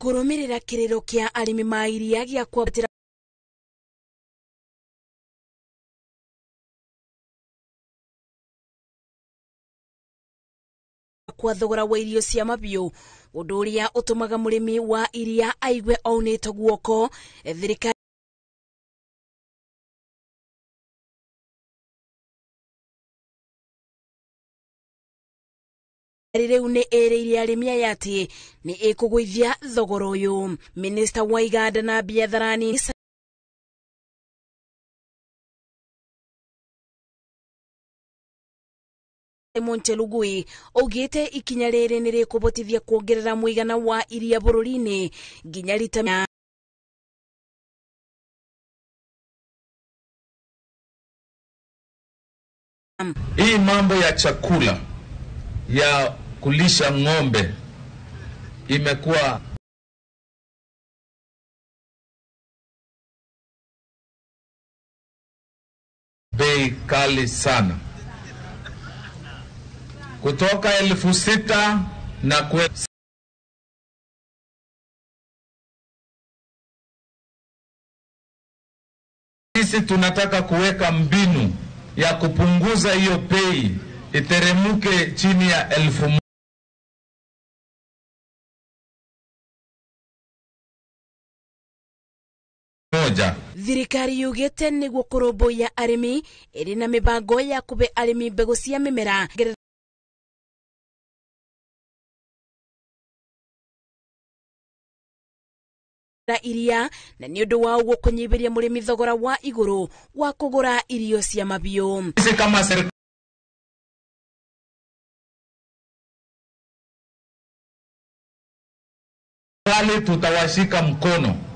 Kũrũmĩrĩra kĩrĩro kĩa arĩmi ma iria gĩa kwambatĩra kwa thogora wa irio cia mabiũ, ũndũ ũrĩa ũtũmaga mũrĩmi wa iria aigue aunĩtwo guoko. Thirikari rĩu nĩ ĩrĩire arĩmi aya atĩ nĩ ĩkũgũithia thogora ũyũ. Minista wa iganda na biathara nini Simon Chelugui augĩte ikinya rĩrĩ nĩ rĩkũbotithia kuongerera mũigana wa iria bũrũri-inĩ nginya rita. Hii mambo ya chakula ya kulisha ng'ombe imekuwa bei kali sana, kutoka 6,000 na kwe sisi tunataka kuweka mbinu ya kupunguza hiyo bei iteremuke chini ya 1,000. Thirikari yugĩte nĩguo kũrũmbũiya arĩmi ĩrĩ na mĩbango ya kũhe arĩmi mbegũ cia mĩmera iria, na nĩ ũndũ wa ũguo kũnyihĩria mũrĩmi thogora wa igũrũ wa kũgũra irio cia mabiũ. Sisi kama serikali tutawashika mkono